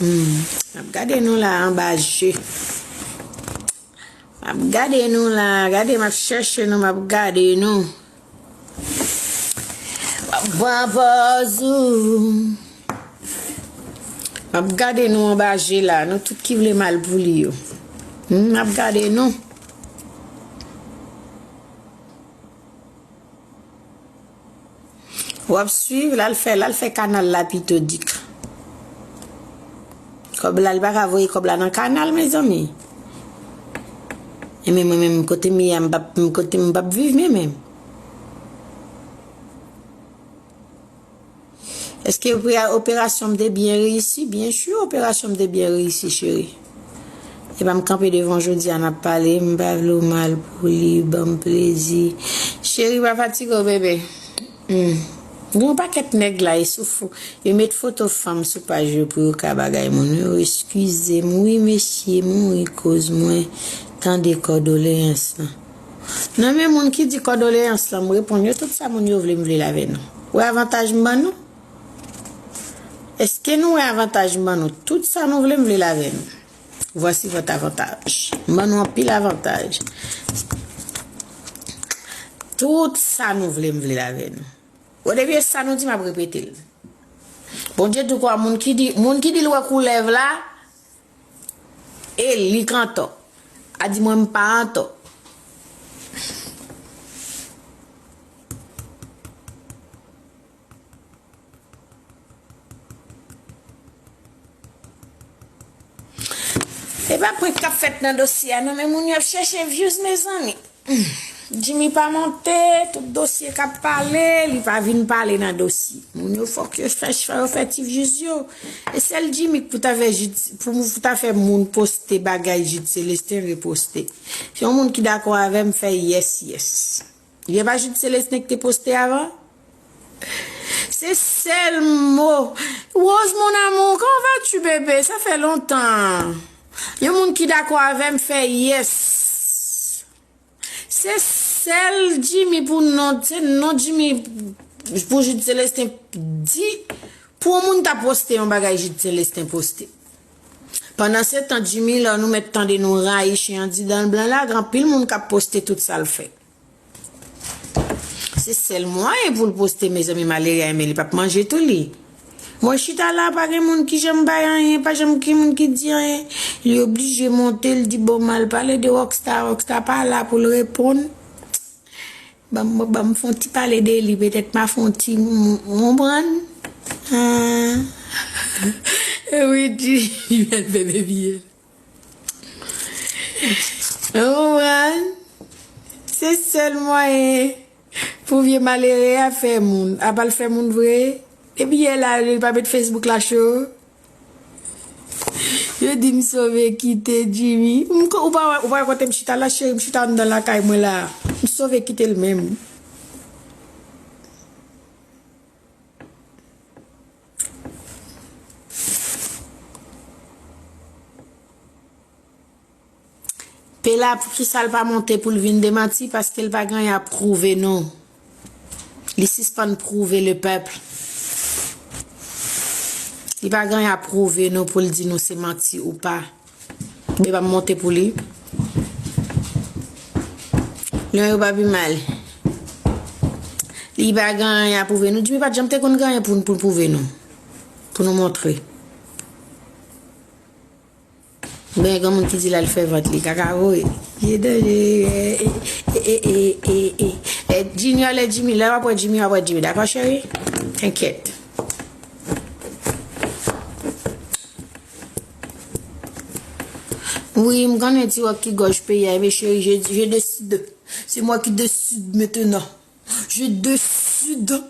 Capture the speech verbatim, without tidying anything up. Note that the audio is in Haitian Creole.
Hmm. M ap gade nou la anba je. M ap gade nou la. Gade, m ap chèche nou, m ap gade nou. M ap pran pòz ou. M ap gade nou anba je la. Nou tout ki vle mal pou li yo. Hmm, m ap gade nou. W ap swiv, l al fè, l al fè kanal la pito dik. Kòb la, li pa ka voye kòb la nan kanal, mezanmi. E men mwen menm, kote m ye a, m p ap, kote m p ap viv, men menm. Èske opera-, operasyon m te byen reyisi? Byen si, operasyon m te byen reyisi, cheri. Epa m kanpe devan w jodi a, n ap pale, m pa vle w mal pou li, ban m plezi. Cheri, pa fatige w, bebe. Hmm. Gen yon pakèt nèg la, e sou fo-, yo met foto fanm sou paj yo pou yo ka bagay moun. Yo eskize m, wi, mesye, mouri koz mwen tande kòdoleyans lan. Non, men moun ki di kòdoleyans lan, m reponn yo, tout sa moun yo vle, m vle l avè nou. Wè avantaj m ban nou? Èske nou wè avantaj m ban nou? Tout sa nou vle, m vle l avè nou. Voici votre avantage. M ban nou anpil avantaj. Tout sa nou vle, m vle l avè nou. Ou depi e sa nou di, m ap repete l. Bondye di kwa moun ki di, moun ki di l wè koulèv la, e li k antò. A di mwen m pa antò. E pa prank k ap fèt nan dosye a, non, men moun yo ap chèche views, mezanmi. Jimmy pa monte, tout dosye k ap pale, li pa vin pale nan dosye. Moun yo fòk yo fè, fè, yo fè ti views yo. E sèl Jimmy k pou ta fè Jude, pou, pou ta fè moun poste bagay Jude Célestin reposte. Se yon moun ki dakò avè m fè yes, yes. Li pa Jude Célestin ki te poste avan? Se sèl mo. Rose, mon amour, comment vas-tu, bébé? Ça fait longtemps. Yon moun ki dakò avè m fè yes. Se sèl Jimmy pou non, se non Jimmy pou Jude Célestin di pou yon moun ta poste yon bagay Jude Célestin poste. Pandan se tan, Jimmy, lè nou mèt tande nou rayi chen andidan l blan la, gen anpil moun k ap poste tout sa l fè. Se sèl mwayen pou l poste, mezanmi, malere a, men li p ap manje tou, li. Mwen chita la, pa gen moun ki janm bay anyen, pa janm gen moun ki di anyen. Li oblije monte, l di, bon, m al pale de Rockstar, Rockstar pa la pou l reponn. Ban m, ban m fè yon ti pale de li, petèt m a fè yon ti, m, m, konprann? Ah. Wi, di, li al fè bebe. Ou konprann? Se sèl mwayen pou vye malere a fè moun. Apa l fè moun vre? Depi yè la, li pa met Facebook la cho. Yo di m sove kite Jimmy. M ko-, ou pa wè, ou pa wè kote m chita la, cheri, m chita anndan lakay mwen la. M sove kite l menm. Pela, poukisa l pa monte pou l vin demanti? Paske l pa gen anyen a pwouve nou. Li sispann pwouve le pèp. Li pa gen anyen a pwouve nou pou l di nou se manti ou pa. Epa m monte pou li. Non, yo pa pi mal. Li pa gen anyen a pwouve nou. Jimmy pa t janm te konn gen anyen pou, pou l pwouve nou. Pou nou montre. Ben, gen moun ki di l al fè vant li, kaka voye. Ye danje, eh, eh, Junior, lè Jimmy, lè w ap wè Jimmy, w ap wè Jimmy, dakò, cheri? Enkyèt. Wi, m konnen ti wòk ki gòj peyi a, men cheri, je, je décide. C'est moi qui décide maintenant. Je décide.